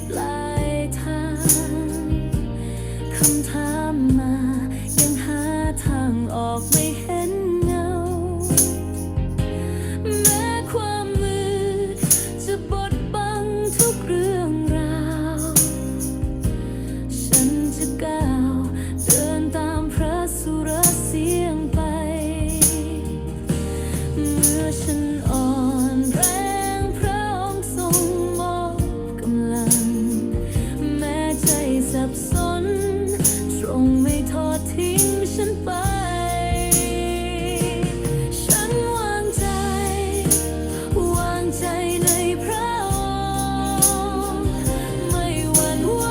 ปลายทาง คำถามมายังหาทางออกไม่เห็นเงา แม้ความมืดจะบดบังทุกเรื่องราว ฉันจะก้าวเดินตามพระสุรเสียงไป เมื่อฉันอ่อนแรง พระองค์ทรงมอบกำลัง แม้ใจสับสน ทรงไม่ทอดทิ้งฉันไป ฉันวางใจ วางใจในพระองค์ ไม่หวั่นไหว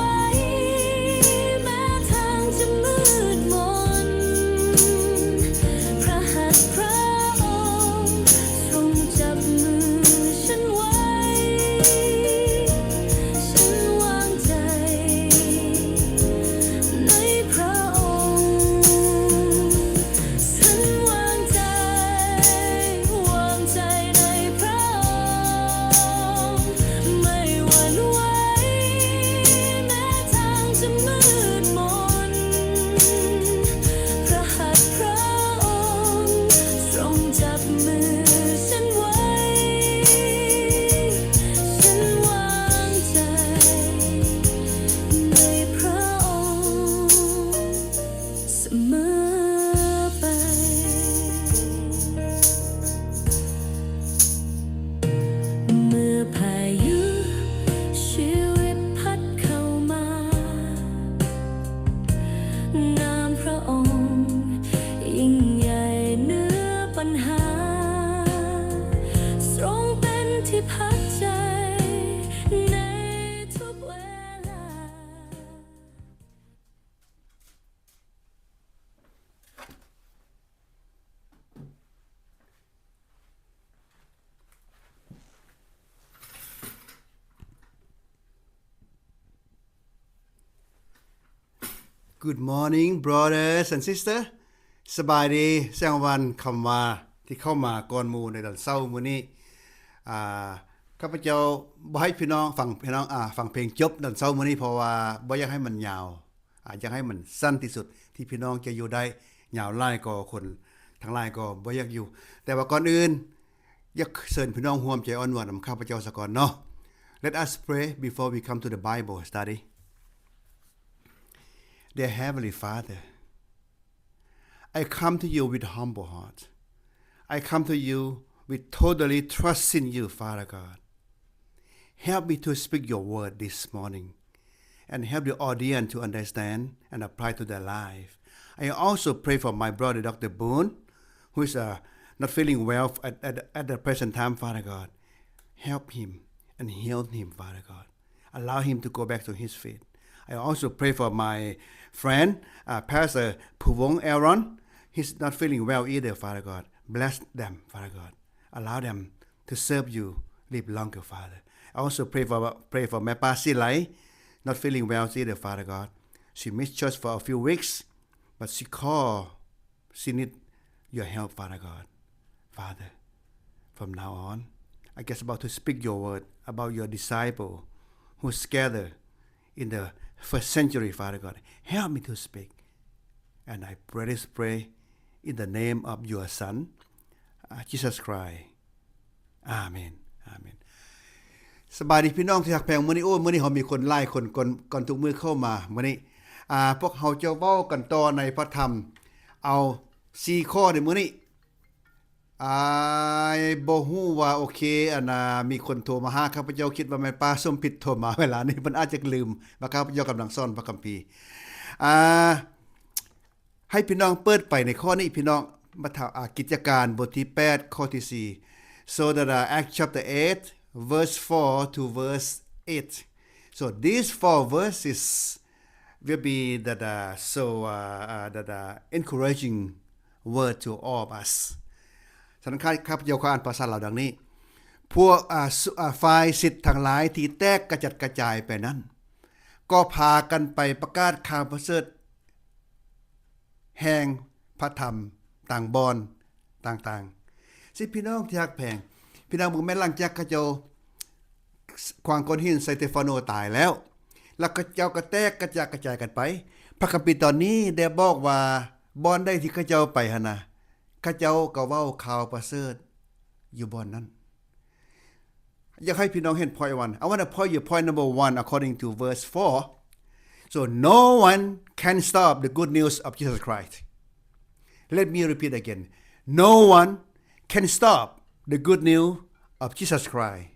แม้ทางจะมืดมน พระหัตถ์พระองค์ทรงจับมือฉันไว้ ฉันวางใจในพระองค์ ฉันวางใจ วางใจในพระองค์ ไม่หวั่นไหว แม้ทางจะมืดมน พระหัตถ์พระองค์ทรงจับมือฉันไว้ ฉันวางใจในพระองค์ เสมอไป เมื่อพายุชีวิตพัดเข้ามา นามพระองค์ยิ่งใหญ่เหนือปัญหา ทรงเป็นที่พักใจในทุกเวลา Good morning, brothers and sisters. ສະບາຍດີ ແສງວັນ ຄຳວ່າ ທີ່ເຂົ້າມາກ່ອນໝູ່ໃນຕອນເຊົ້າມື້ນີ້. ອາ ຂ້າພະເຈົ້າບໍ່ໃຫ້ພີ່ນ້ອງຟັງ ພີ່ນ້ອງ ອາ ຟັງເພງຈົບຕອນເຊົ້າມື້ນີ້ ເພາະວ່າບໍ່ຢາກໃຫ້ມັນຍາວ. ອາ ຢາກໃຫ້ມັນສັ້ນທີ່ສຸດທີ່ພີ່ນ້ອງຈະຢູ່ໄດ້. ຍາວຫຼາຍກໍຄົນທັງຫຼາຍກໍບໍ່ຢາກຢູ່. ແຕ່ວ່າກ່ອນອື່ນ ຢາກເຊີນພີ່ນ້ອງຮ່ວມໃຈອ້ອນວອນນຳຂ້າພະເຈົ້າສາກ່ອນເນາະ. Let us pray before we come to the Bible study. Dear Heavenly Father, I come to you with humble heart. I come to you with totally trusting you, Father God. Help me to speak your word this morning and help the audience to understand and apply to their life. I also pray for my brother, Doctor Boone, who is, uh, not feeling well at, at, at the present time, Father God. Help him and heal him, Father God. Allow him to go back to his feet. I also pray for my friend, uh, Pastor Puvong Aaron. He's not feeling well either, Father God. Bless them, Father God. Allow them to serve you, live longer, Father. I also pray for, pray for ແມ່ປ້າສີໄລ not feeling well either, Father God. She missed church for a few weeks, but she called. She need your help, Father God. Father, from now on, I just about to speak your word about your disciple who scattered in the first century, Father God. Help me to speak. And I pray this prayer in the name of your Son, uh, Jesus Christ. ອາເມນ ອາເມນ. ສະບາຍດີພີ່ນ້ອງທີ່ຮັກແພງ. ມື້ນີ້ ໂອ້ ມື້ນີ້ເຮົາມີຄົນຫຼາຍຄົນກ່ອນ ກ່ອນທຸກມື້ເຂົ້າມາມື້ນີ້. ອາ ພວກເຮົາຈະເວົ້າກັນຕໍ່ໃນພະທຳ ເອົາສີ່ຂໍ້ໃນມື້ນີ້. ອາ ບໍ່ຮູ້ວ່າ ໂອເຄ ອັນນາ ມີຄົນໂທມາຫາຂ້າພະເຈົ້າ ຄິດວ່າແມ່ນປ້າສົມພິດໂທມາເວລານີ້ ເພິ່ນອາດຈະລືມວ່າຂ້າພະເຈົ້າກຳລັງສອນພະຄຳພີ. ອາ ໃຫ້ພີ່ນ້ອງເປີດໄປໃນຂໍ້ນີ້ ພີ່ນ້ອງ ມາຖາມ ອາ ກິດຈະການບົດທີແປດ ຂໍ້ທີສີ່ so that, uh, Acts chapter eight, verse four to verse eight. So these four verses will be the, the, so, uh, uh, the, the encouraging word to all of us. ສະນັ້ນ ຂ້າ ຂ້າພະເຈົ້າຂໍອ່ານພາສາລາວດັ່ງນີ້ ພວກ ອາ ສະ ອາ ຝ່າຍສິດທັງຫຼາຍທີ່ແຕກກະຈັດກະຈາຍໄປນັ້ນ ກໍພາກັນໄປປະກາດຂ່າວປະເສີດ ແຫ່ງພະທຳຕ່າງບ່ອນຕ່າງໆ. ຊິພີ່ນ້ອງທີ່ຮັກແພງ ພີ່ນ້ອງເບິ່ງແມ່ນ ຫຼັງຈາກເຂົາເຈົ້າ ຂວ້າງກ້ອນຫີນໃສ່ເຕຟາໂນຕາຍແລ້ວ ແລ້ວເຂົາເຈົ້າກໍແຕກກະຈັດກະຈາຍກັນໄປ. ພະຄຳພີຕອນນີ້ໄດ້ບອກວ່າ ບ່ອນໃດທີ່ເຂົາເຈົ້າໄປຫັ້ນນະ ເຂົາເຈົ້າກໍເວົ້າຂ່າວປະເສີດຢູ່ບ່ອນນັ້ນ. ຢາກໃຫ້ພີ່ນ້ອງເຫັນ point one. I want to point you point number one according to verse four. So no one can stop the good news of Jesus Christ. Let me repeat again. No one can stop the good news of Jesus Christ.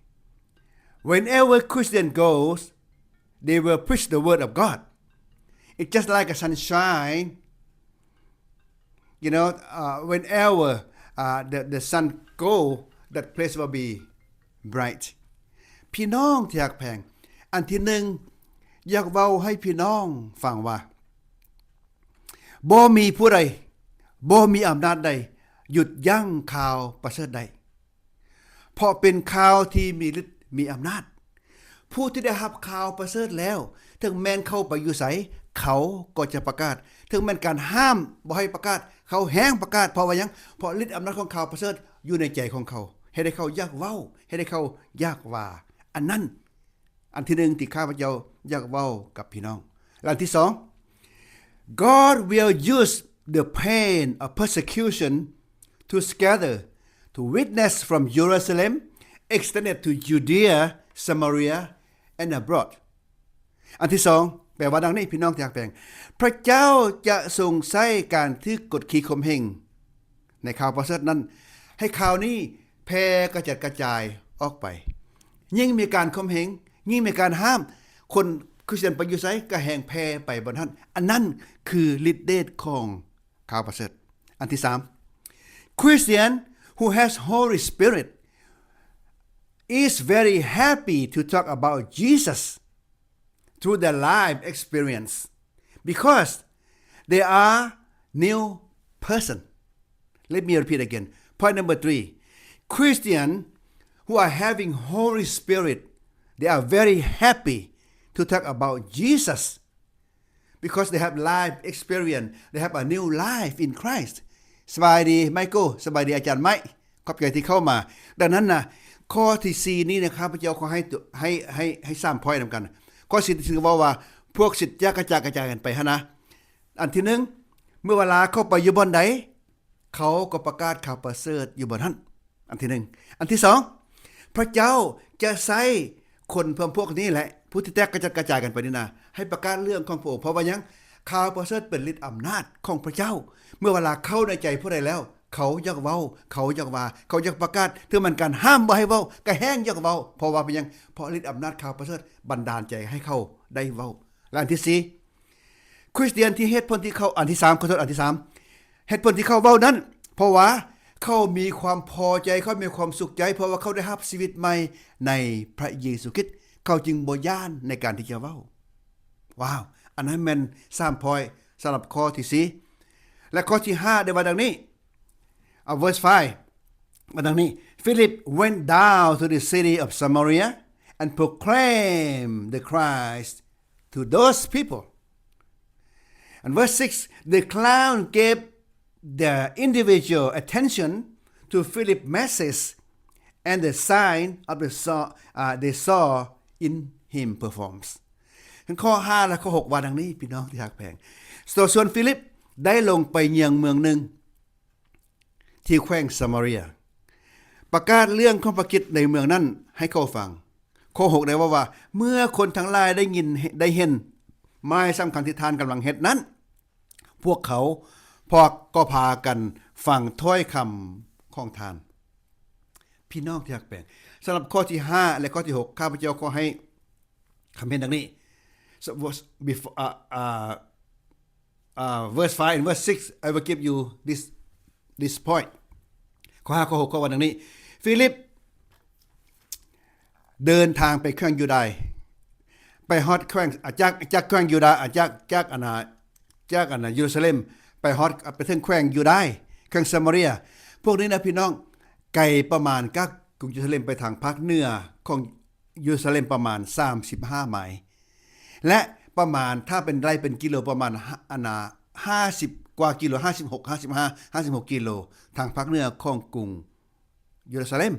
Whenever Christian goes, they will preach the word of God. It's just like a sunshine. You know, uh, whenever, uh, the, the sun go, that place will be bright. ພີ່ນ້ອງທີ່ຮັກແພງ, ອັນທີໜຶ່ງ ຢາກເວົ້າໃຫ້ພີ່ນ້ອງຟັງວ່າ ບໍ່ມີຜູ້ໃດ, ບໍ່ມີອຳນາດໃດ ຢຸດຢັ້ງຂ່າວປະເສີດໄດ້. ເພາະເປັນຂ່າວທີ່ມີລິດມີອຳນາດ. ຜູ້ທີ່ໄດ້ຮັບຂ່າວປະເສີດແລ້ວ, ເຖິງແມ່ນເຂົາໄປຢູ່ໃສ, ເຂົາກໍຈະປະກາດ. ເຖິງແມ່ນການຫ້າມບໍ່ໃຫ້ປະກາດ, ເຂົາແຮ່ງປະກາດ. ເພາະວ່າຫຍັງ? ເພາະລິດອຳນາດຂອງຂ່າວປະເສີດຢູ່ໃນໃຈຂອງເຂົາ, ເຮັດໃຫ້ເຂົາຢາກເວົ້າ, ເຮັດໃຫ້ເຂົາຢາກວ່າ. ອັນນັ້ນ ອັນທີໜຶ່ງທີ່ຂ້າພະເຈົ້າຢາກເວົ້າກັບພີ່ນ້ອງ. ແລະ ອັນທີສອງ God will use the pain of persecution to scatter, to witness from Jerusalem, extended to Judea, Samaria, and abroad. ອັນທີສອງ ແປວ່າດັ່ງນີ້ ພີ່ນ້ອງທີ່ຮັກແພງ, ພະເຈົ້າຈະຊົງໃຊ້ການຖືກກົດຂີ່ຂົ່ມເຫງ ໃນຂ່າວປະເສີດນັ້ນ ໃຫ້ຂ່າວນີ້ແຜ່ກະຈັດກະຈາຍອອກໄປ. ຍິ່ງມີການຂົ່ມເຫງ, ຍິ່ງມີການຫ້າມ, ຄົນຄຣິສຕຽນໄປຢູ່ໃສກໍແຮ່ງແຜ່ໄປບ່ອນນັ້ນ. ອັນນັ້ນຄືລິດເດດຂອງຂ່າວປະເສີດ. ອັນທີສາມ Christian who has Holy Spirit is very happy to talk about Jesus through their life experience because they are new person. Let me repeat again. Point number three. Christian who are having Holy Spirit, they are very happy to talk about Jesus because they have life experience. They have a new life in Christ. ສະບາຍດີໄມໂກ, ສະບາຍດີອາຈານໄມ. ຂອບໃຈທີ່ເຂົ້າມາ. ດັ່ງນັ້ນນະ ຂໍ້ທີສີ່ນີ້ນະ ຂ້າພະເຈົ້າຂໍໃຫ້ ໃຫ້ ໃຫ້ ໃຫ້ສາມ point ນຳກັນ. ຂໍ້ທີສີ່ຖືວ່າ ພວກສິດຈະກະຈາຍກະຈາຍກັນໄປຫັ້ນນະ. ອັນທີໜຶ່ງ ເມື່ອເວລາເຂົາໄປຢູ່ບ່ອນໃດ ເຂົາກໍປະກາດຂ່າວປະເສີດຢູ່ບ່ອນນັ້ນ. ອັນທີໜຶ່ງ. ອັນທີສອງ ພະເຈົ້າຈະໃຊ້ຄົນເພີ່ມພວກນີ້ແຫຼະ ຜູ້ທີ່ແຕກກະຈັດກະຈາຍກັນໄປນີ້ນະ ໃຫ້ປະກາດເລື່ອງຂອງພະອົງ. ເພາະວ່າຫຍັງ? ຂ່າວປະເສີດເປັນລິດອຳນາດຂອງພະເຈົ້າ. ເມື່ອເວລາເຂົ້າໃນໃຈຜູ້ໃດແລ້ວ ເຂົາຢາກເວົ້າ, ເຂົາຢາກວ່າ, ເຂົາຢາກປະກາດ. ເຖິງແມ່ນການຫ້າມບໍ່ໃຫ້ເວົ້າ, ກໍແຮ່ງຢາກເວົ້າ. ເພາະວ່າເປັນຫຍັງ? ເພາະລິດອຳນາດຂ່າວປະເສີດບັນດານໃຈໃຫ້ເຂົາໄດ້ເວົ້າ. ແລະ ອັນທີສີ່ ຄຣິສຕຽນທີ່ເຫດຜົນທີ່ເຂົາ, ອັນທີສາມ, ຂໍໂທດ, ອັນທີສາມ ເຫດຜົນທີ່ເຂົາເວົ້ານັ້ນ ເພາະວ່າເຂົາມີຄວາມພໍໃຈ, ເຂົາມີຄວາມສຸກໃຈ, ເພາະວ່າເຂົາໄດ້ຮັບຊີວິດໃໝ່ໃນພະເຢຊູຄຣິດ, ເຂົາຈຶ່ງບໍ່ຢ້ານໃນການທີ່ຈະເວົ້າ. ວ້າວ, ອັນນັ້ນແມ່ນສາມ point ສຳລັບຂໍ້ທີສີ່. ແລະ ຂໍ້ທີຫ້າ ໄດ້ວ່າດັ່ງນີ້, ເອົາ verse five ວ່າດັ່ງນີ້, Philip went down to the city of Samaria and proclaimed the Christ to those people. And verse six, the crowd gave their individual attention to Philip's message and the sign of the saw, uh, they saw in him performs. ຂໍ້ຫ້າ ແລະ ຂໍ້ຫົກ ວ່າດັ່ງນີ້, ພີ່ນ້ອງທີ່ຮັກແພງ, ໂຕສ່ວນຟີລິບໄດ້ລົງໄປຍັງເມືອງໜຶ່ງ ທີ່ແຂວງສະມາເຣຍ, ປະກາດເລື່ອງຂອງພະຄຣິດໃນເມືອງນັ້ນໃຫ້ເຂົາຟັງ. ຂໍ້ຫົກ ໄດ້ເວົ້າວ່າ ເມື່ອຄົນທັງຫຼາຍໄດ້ຍິນ, ໄດ້ເຫັນໝາຍສຳຄັນທີ່ທ່ານກຳລັງເຮັດນັ້ນ, ພວກເຂົາພວກກໍພາກັນຟັງຖ້ອຍຄຳຂອງທ່ານ. ພີ່ນ້ອງທີ່ຮັກແພງ, ສຳລັບຂໍ້ທີຫ້າ ແລະ ຂໍ້ທີຫົກ ຂ້າພະເຈົ້າຂໍໃຫ້ ຄຳເຫັນດັ່ງນີ້. So, was before, uh, uh, uh, verse five and verse six, I will give you this, this point. ຂໍ້ຫ້າ ຂໍ້ຫົກ ເຂົາວ່າດັ່ງນີ້, ຟີລິບເດີນທາງໄປແຂວງຢູດາຍ, ໄປຮອດແຂວງ, ອາ, ຈາກ, ຈາກແຂວງຢູດາຍ, ອາ, ຈາກ, ຈາກ ອັນນ່າ, ຈາກ ອັນນ່າ, ເຢຣູຊາເລັມ ໄປຮອດ, ໄປເຖິງແຂວງຢູດາຍ, ແຂວງສະມາເຣຍ. ພວກນີ້ນະ ພີ່ນ້ອງ, ໄກປະມານຈາກກຸງເຢຣູຊາເລັມໄປທາງພາກເໜືອຂອງ ເຢຣູຊາເລັມປະມານສາມສິບຫ້າໄມ ແລະ ປະມານ, ຖ້າເປັນໄລ່ເປັນກິໂລ, ປະມານ ຫ້າ, ອັນນ່າ, ຫ້າສິບກວ່າກິໂລ, ຫ້າສິບຫົກ, ຫ້າສິບຫ້າ, ຫ້າສິບຫົກກິໂລ ທາງພາກເໜືອຂອງກຸງເຢຣູຊາເລັມ.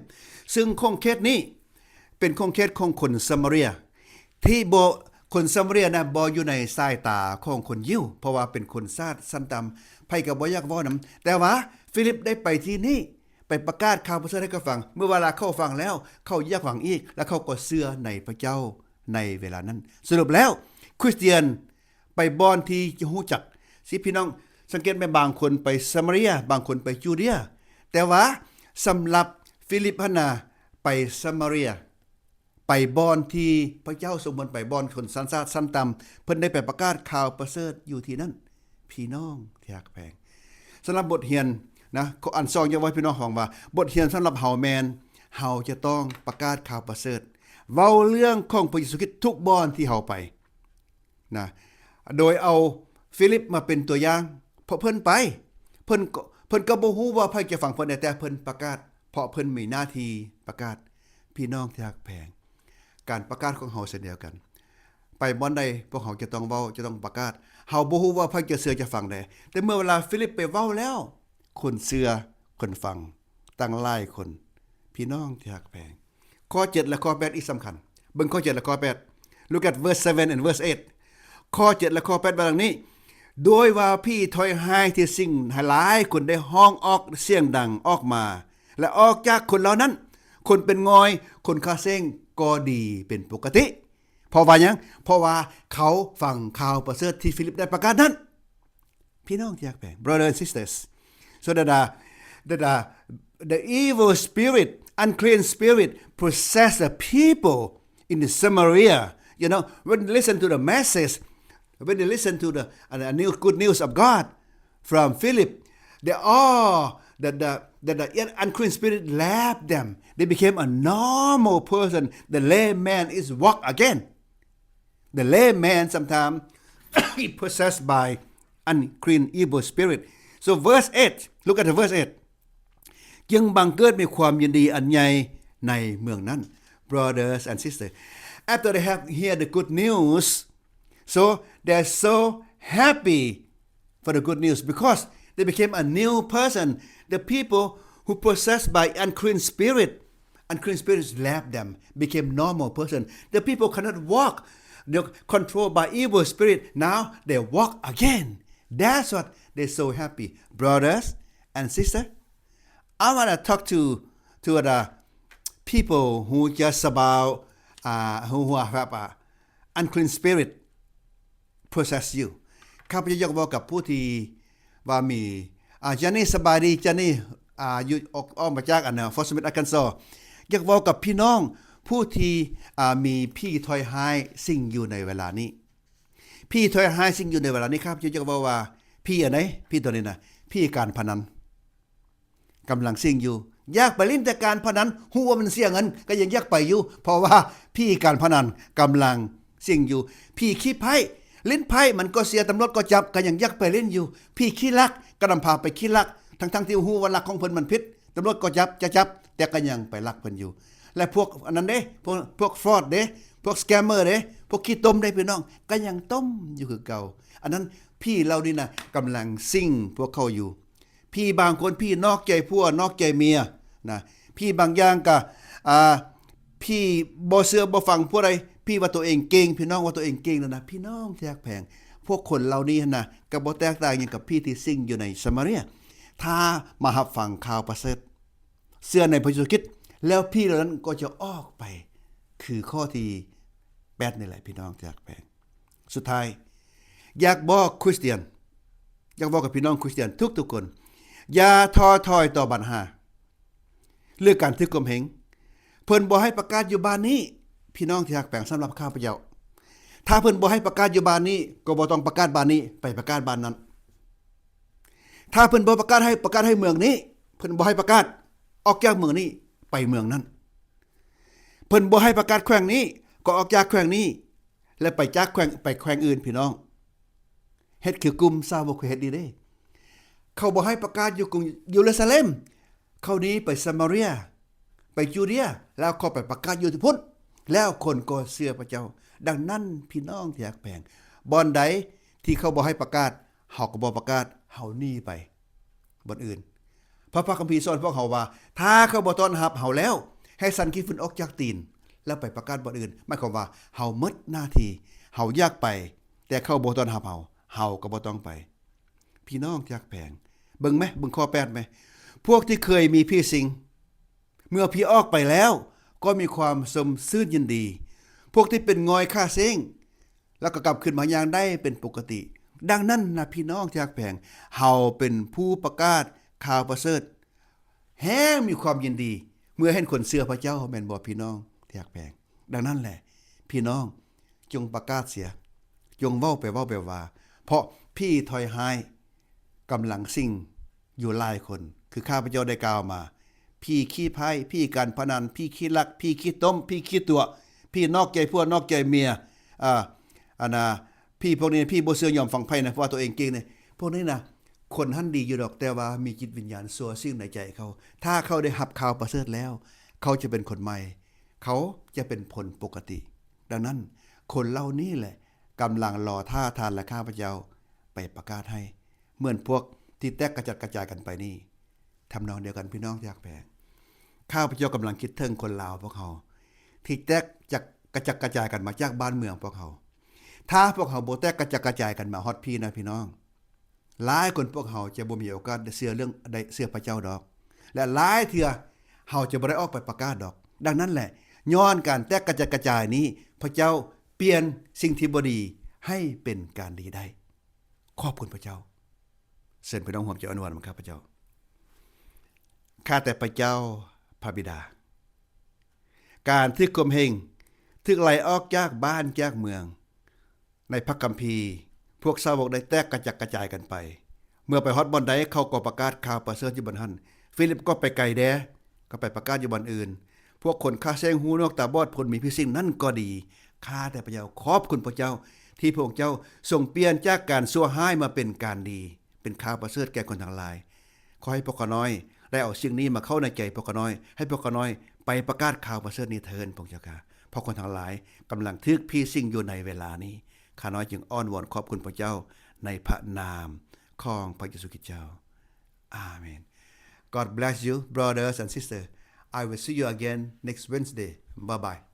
ຊຶ່ງຂົງເຂດນີ້ ປັນຂົງເຂດຂອງຄົນຊາມາເຣຍ ທີ່ບໍ່ ຄົນຊາມາເຣຍນະບໍ່ຢູ່ໃນສາຍຕາຂອງຄົນຢິວ ເພາະວ່າເປັນຄົນຊາດຊັ້ນຕ່ຳ ໃຜກໍບໍ່ຢາກເວົ້ານຳ. ແຕ່ວ່າຟີລິບໄດ້ໄປທີ່ນີ້ ໄປປະກາດຂ່າວປະເສີດໃຫ້ເຂົາຟັງ. ເມື່ອເວລາເຂົາຟັງແລ້ວ ເຂົາຢາກຟັງອີກ ແລະ ເຂົາກໍເຊື່ອໃນພະເຈົ້າໃນເວລານັ້ນ. ສະຫຼຸບແລ້ວ ຄຣິສຕຽນໄປບ່ອນທີ່ຈະຮູ້ຈັກ. ຊິພີ່ນ້ອງສັງເກດໄໝ? ບາງຄົນໄປຊາມາເຣຍ ບາງຄົນໄປຈູເດຍ. ແຕ່ວ່າສຳລັບຟີລິບຫັ້ນນະ ໄປຊາມາເຣຍ ໄປບ່ອນທີ່ພະເຈົ້າຊົງເພິ່ນໄປ, ບ່ອນຄົນຊັ້ນຊາດຊັ້ນຕ່ຳ ເພິ່ນໄດ້ໄປປະກາດຂ່າວປະເສີດຢູ່ທີ່ນັ້ນ. ພີ່ນ້ອງທີ່ຮັກແພງ, ສຳລັບບົດຮຽນນະ ອັນສອງ ຢາກເວົ້າໃຫ້ພີ່ນ້ອງຟັງວ່າ ບົດຮຽນສຳລັບເຮົາແມ່ນ ເຮົາຈະຕ້ອງປະກາດຂ່າວປະເສີດ, ເວົ້າເລື່ອງຂອງພະເຢຊູຄຣິດທຸກບ່ອນທີ່ເຮົາໄປນະ, ໂດຍເອົາຟີລິບມາເປັນຕົວຢ່າງ, ເພາະເພິ່ນໄປ ເພິ່ນກໍ ເພິ່ນກໍບໍ່ຮູ້ວ່າໃຜຈະຟັງເພິ່ນແດ່, ແຕ່ເພິ່ນປະກາດ ເພາະເພິ່ນມີໜ້າທີ່ປະກາດ. ພີ່ນ້ອງທີ່ຮັກແພງ, ການປະກາດຂອງເຮົາເຊັ່ນດຽວກັນ. ໄປບ່ອນໃດ ພວກເຮົາຈະຕ້ອງເວົ້າ, ຈະຕ້ອງປະກາດ. ເຮົາບໍ່ຮູ້ວ່າໃຜຈະເຊື່ອຈະຟັງແດ່, ແຕ່ເມື່ອເວລາຟີລິບໄປເວົ້າແລ້ວ, ຄົນເຊື່ອ, ຄົນຟັງ, ຕັ້ງຫຼາຍຄົນ. ພີ່ນ້ອງທີ່ຮັກແພງ, ຂໍ້ເຈັດ ແລະ ຂໍ້ແປດ ອີກສຳຄັນ. ເບິ່ງຂໍ້ເຈັດ ແລະ ຂໍ້ແປດ. Look at verse seven and verse eight. ຂໍ້ເຈັດ ແລະ ຂໍ້ແປດ ວ່າດັ່ງນີ້, ດ້ວຍວ່າຜີຖອຍຮ້າຍທີ່ສິງໃຫ້ຫຼາຍຄົນໄດ້ຮ້ອງອອກສຽງດັງອອກມາ ແລະ ອອກຈາກຄົນເຫຼົ່ານັ້ນ, ຄົນເປັນງ່ອຍ, ຄົນຂາເສັງກໍດີເປັນປົກກະຕິ. ເພາະວ່າຫຍັງ? ເພາະວ່າເຂົາຟັງຂ່າວປະເສີດທີ່ຟີລິບໄດ້ປະກາດນັ້ນ. ພີ່ນ້ອງທີ່ຮັກແພງ, brothers and sisters, so that, uh, that, uh, the evil spirit, unclean spirit, possess the people in the Samaria. You know, when they listen to the message, when they listen to the, uh, new good news of God from Philip, they all, the, the, the, the unclean spirit left them. They became a normal person. The lame man is walk again. The lame man sometimes he possessed by unclean evil spirit. So verse eight, look at the verse eight. ຈຶ່ງບັງເກີດມີຄວາມຍິນດີອັນໃຫຍ່ໃນເມືອງນັ້ນ. Brothers and sisters, after they have hear the good news, so they're so happy for the good news because they became a new person. The people who possessed by unclean spirit, unclean spirits left them, became normal person. The people cannot walk. They're controlled by evil spirit. Now they walk again. That's what they so happy. Brothers and sisters, I wanna talk to, to the people who just about, uh, who, who have, uh, unclean spirit possess you. ຂ້າພະເຈົ້າຢາກເວົ້າກັບຜູ້ທີ່ວ່າມີ ອາ ຈານີ ສະບາຍດີ ຈານີ ອາ ຢູ່ ອອກ ອອກມາຈາກ ອັນ Fort Smith Arkansas. ຢາກເວົ້າກັບພີ່ນ້ອງຜູ້ທີ່ ອາ ມີຜີຖອຍຮ້າຍສິງຢູ່ໃນເວລານີ້. ຜີຖອຍຮ້າຍສິງຢູ່ໃນເວລານີ້ ຂ້າພະເຈົ້າຢາກເວົ້າວ່າ ຜີອັນໃດ? ຜີຕົວນີ້ນະ ຜີການພະນັນ. ກຳລັງສິງຢູ່. ຢາກໄປຫຼິ້ນແຕ່ການພະນັນ, ຮູ້ວ່າມັນເສຍເງິນ ກໍຍັງຢາກໄປຢູ່, ເພາະວ່າຜີການພະນັນກຳລັງສິງຢູ່. ຜີຂີ້ໄພ້, ຫຼິ້ນໄພ້ມັນກໍເສຍ, ຕຳຫຼວດກໍຈັບ, ກໍຍັງຢາກໄປຫຼິ້ນຢູ່. ຜີຂີ້ລັກ ກໍນຳພາໄປຂີ້ລັກ, ທັງໆທີ່ຮູ້ວ່າລັກຂອງເພິ່ນມັນຜິດ, ຕຳຫຼວດກໍຈັບ, ຈະຈັບ, ແຕ່ກໍຍັງໄປລັກເພິ່ນຢູ່. ແລະ ພວກອັນນັ້ນເດ້, ພວກ ພວກ fraud ເດ້, ພວກ scammer ເດ້, ພວກຂີ້ຕົມເດ້ ພີ່ນ້ອງ, ກໍຍັງຕົ້ມຢູ່ຄືເກົ່າ. ອັນນັ້ນ ຜີເຫຼົ່ານີ້ນະ ກຳລັງສິງພວກເຂົາຢູ່. ຜີບາງຄົນ ຜີນອກໃຈຜົວ ນອກໃຈເມຍນະ, ຜີບາງຢ່າງກະ ອາ ຜີບໍ່ເຊື່ອບໍ່ຟັງຜູ້ໃດ, ຜີວ່າຕົວເອງເກັ່ງ, ພີ່ນ້ອງວ່າຕົວເອງເກັ່ງນັ້ນນະ. ພີ່ນ້ອງທີ່ຮັກແພງ, ພວກຄົນເຫຼົ່ານີ້ຫັ້ນນະ ກໍບໍ່ແຕກຕ່າງຫຍັງກັບຜີທີ່ສິງຢູ່ໃນສະມາເຣຍ. ຖ້າມາຮັບຟັງຂ່າວປະເສີດ, ເຊື່ອໃນພະເຢຊູຄຣິດ, ແລ້ວຜີເຫຼົ່ານັ້ນກໍຈະອອກໄປ, ຄືຂໍ້ທີແປດນີ້ແຫຼະ ພີ່ນ້ອງທີ່ຮັກແພງ. ສຸດທ້າຍ ຢາກບອກຄຣິສຕຽນ, ຢາກບອກກັບພີ່ນ້ອງຄຣິສຕຽນທຸກໆຄົນ, ຢ່າທໍ້ຖອຍຕໍ່ບັນຫາ ຫຼື ການຖືກຂົ່ມເຫງ. ເພິ່ນບໍ່ໃຫ້ປະກາດຢູ່ບ້ານນີ້, ພີ່ນ້ອງທີ່ຮັກແພງ, ສຳລັບຂ້າພະເຈົ້າ, ຖ້າເພິ່ນບໍ່ໃຫ້ປະກາດຢູ່ບ້ານນີ້, ກໍບໍ່ຕ້ອງປະກາດບ້ານນີ້, ໄປປະກາດບ້ານນັ້ນ. ຖ້າເພິ່ນບໍ່ປະກາດໃຫ້, ປະກາດໃຫ້ເມືອງນີ້, ເພິ່ນບໍ່ໃຫ້ປະກາດ, ອອກຈາກເມືອງນີ້, ໄປເມືອງນັ້ນ. ເພິ່ນບໍ່ໃຫ້ປະກາດແຂວງນີ້, ກໍອອກຈາກແຂວງນີ້ ແລະ ໄປຈາກແຂວງ, ໄປແຂວງອື່ນ, ພີ່ນ້ອງ. ເຮັດຄືກຸ່ມສາວົກເຂົາເຮັດນີ້ເດ້. ເຂົາບໍ່ໃຫ້ປະກາດຢູ່ກຸງເຢຣູຊາເລັມ, ເຂົາໜີໄປສະມາເຣຍ, ໄປຈູເດຍ, ແລ້ວເຂົາໄປປະກາດຢູ່ທີ່ພຸ້ນ, ແລ້ວຄົນກໍເຊື່ອພະເຈົ້າ. ດັ່ງນັ້ນ, ພີ່ນ້ອງທີ່ຮັກແພງ, ບ່ອນໃດທີ່ເຂົາບໍ່ໃຫ້ປະກາດ, ເຮົາກໍບໍ່ປະກາດ, ເຮົາໜີໄປບ່ອນອື່ນ. ເພາະພະຄຳພີສອນພວກເຮົາວ່າ, ຖ້າເຂົາບໍ່ຕ້ອນຮັບເຮົາແລ້ວ, ໃຫ້ສັນຂີ້ຝຸ່ນອອກຈາກຕີນ, ແລ້ວໄປປະກາດບ່ອນອື່ນ ໝາຍຄວາມວ່າເຮົາໝົດໜ້າທີ່. ເຮົາຢາກໄປ ແຕ່ເຂົາບໍ່ຕ້ອນຮັບເຮົາ ເຮົາກໍບໍ່ຕ້ອງໄປ. ພີ່ນ້ອງທີ່ຮັກແພງ, ເບິ່ງແມ, ເບິ່ງຂໍ້ແປດແມ, ພວກທີ່ເຄີຍມີຜີສິງ ເມື່ອຜີອອກໄປແລ້ວ ກໍມີຄວາມຊົມຊື່ນຍິນດີ. ພວກທີ່ເປັນງ່ອຍຂາເຊ້ງ ແລ້ວກໍກັບຄືນມາຍ່າງໄດ້ເປັນປົກກະຕິ. ດັ່ງນັ້ນນະ ພີ່ນ້ອງທີ່ຮັກແພງ, ເຮົາເປັນຜູ້ປະກາດຂ່າວປະເສີດ ແຮງມີຄວາມຍິນດີ ເມື່ອເຫັນຄົນເຊື່ອພະເຈົ້າ, ແມ່ນບໍ່ ພີ່ນ້ອງທີ່ຮັກແພງ? ດັ່ງນັ້ນແຫຼະ ພີ່ນ້ອງ ຈົ່ງປະກາດເສຍ, ຈົ່ງເວົ້າໄປເວົ້າໄປວ່າ, ເພາະຜີຖອຍຮ້າຍກຳລັງສິງຢູ່ຫຼາຍຄົນ ຄືຂ້າພະເຈົ້າໄດ້ກ່າວມາ, ຜີຂີ້ໄພ້, ຜີການພະນັນ, ຜີຂີ້ລັກ, ຜີຂີ້ຕົມ, ຜີຂີ້ຕົວະ, ຜີນອກໃຈຜົວນອກໃຈເມຍ, ອາ, ອັນນ່າ, ຜີພວກນີ້, ຜີບໍ່ເຊື່ອຍອມຟັງໃຜນະ, ເພາະວ່າຕົວເອງເກັ່ງນີ້. ພວກນີ້ນະ, ຄົນຫັ້ນດີຢູ່ດອກ, ແຕ່ວ່າມີຈິດວິນຍານຊົ່ວສິງໃນໃຈເຂົາ. ຖ້າເຂົາໄດ້ຮັບຂ່າວປະເສີດແລ້ວ, ເຂົາຈະເປັນຄົນໃໝ່, ເຂົາຈະເປັນຄົນປົກກະຕິ. ດັ່ງນັ້ນ, ຄົນເຫຼົ່ານີ້ແຫຼະ ກຳລັງລໍຖ້າທ່ານ ແລະ ຂ້າພະເຈົ້າໄປປະກາດໃຫ້, ເໝືອນພວກທີ່ແຕກກະຈັດກະຈາຍກັນໄປນີ້. ທຳນອງດຽວກັນ ພີ່ນ້ອງທີ່ຮັກແພງ, ຂ້າພະເຈົ້າກຳລັງຄິດເຖິງຄົນລາວພວກເຮົາ ທີ່ແຕກຈາກ ກະຈັດກະຈາຍກັນມາຈາກບ້ານເມືອງພວກເຮົາ. ຖ້າພວກເຮົາບໍ່ແຕກກະຈັດກະຈາຍກັນມາຮອດພີ້ນະ ພີ່ນ້ອງ, ຫຼາຍຄົນພວກເຮົາຈະບໍ່ມີໂອກາດໄດ້ເຊື່ອເລື່ອງ ໄດ້ເຊື່ອພະເຈົ້າດອກ ແລະ ຫຼາຍເທື່ອເຮົາຈະບໍ່ໄດ້ອອກໄປປະກາດດອກ. ດັ່ງນັ້ນແຫຼະ, ຍ້ອນການແຕກກະຈັດກະຈາຍນີ້, ພະເຈົ້າປ່ຽນສິ່ງທີ່ບໍ່ດີໃຫ້ເປັນການດີໄດ້. ຂອບຄຸນພະເຈົ້າ. ເຊີນພີ່ນ້ອງຮ່ວມໃຈອ້ອນວອນນຳຂ້າພະເຈົ້າ. ຂ້າແຕ່ພະເຈົ້າພະບິດາ, ການຖືກຂົ່ມເຫງ, ຖືກໄລ່ອອກຈາກບ້ານຈາກເມືອງ, ໃນພະຄຳພີ, ພວກສາວົກໄດ້ແຕກກະຈັດກະຈາຍກັນໄປ. ເມື່ອໄປຮອດບ່ອນໃດ, ເຂົາກໍປະກາດຂ່າວປະເສີດຢູ່ບ່ອນຫັ້ນ. ຟີລິບກໍໄປໄກແດ່, ກໍໄປປະກາດຢູ່ບ່ອນອື່ນ. ພວກຄົນຂາເຊ້ງ, ຫູໜວກ, ຕາບອດ, ຄົນມີຜີສິງນັ້ນກໍດີ. ຂ້າແຕ່ພະເຈົ້າ, ຂອບຄຸນພະເຈົ້າ ທີ່ພະອົງເຈົ້າຊົງປ່ຽນຈາກການຊົ່ວຮ້າຍມາເປັນການດີ, ເປັນຂ່າວປະເສີດແກ່ຄົນທັງຫຼາຍ. ຂໍໃຫ້ພວກຂ້ານ້ອຍໄດ້ເອົາສິ່ງນີ້ມາເຂົ້າໃນໃຈພວກຂ້ານ້ອຍ, ໃຫ້ພວກຂ້ານ້ອຍໄປປະກາດຂ່າວປະເສີດນີ້ເທີ້ນ ພະເຈົ້າຂ້າ, ເພາະຄົນທັງຫຼາຍກຳລັງຖືກຜີສິງຢູ່ໃນເວລານີ້. ຂ້ານ້ອຍຈຶ່ງອ້ອນວອນຂອບຄຸນພະເຈົ້າໃນພະນາມຂອງພະເຢຊູຄຣິສເຈົ້າ. ອາເມນ. God bless you, brothers and sisters. I will see you again next Wednesday. Bye bye.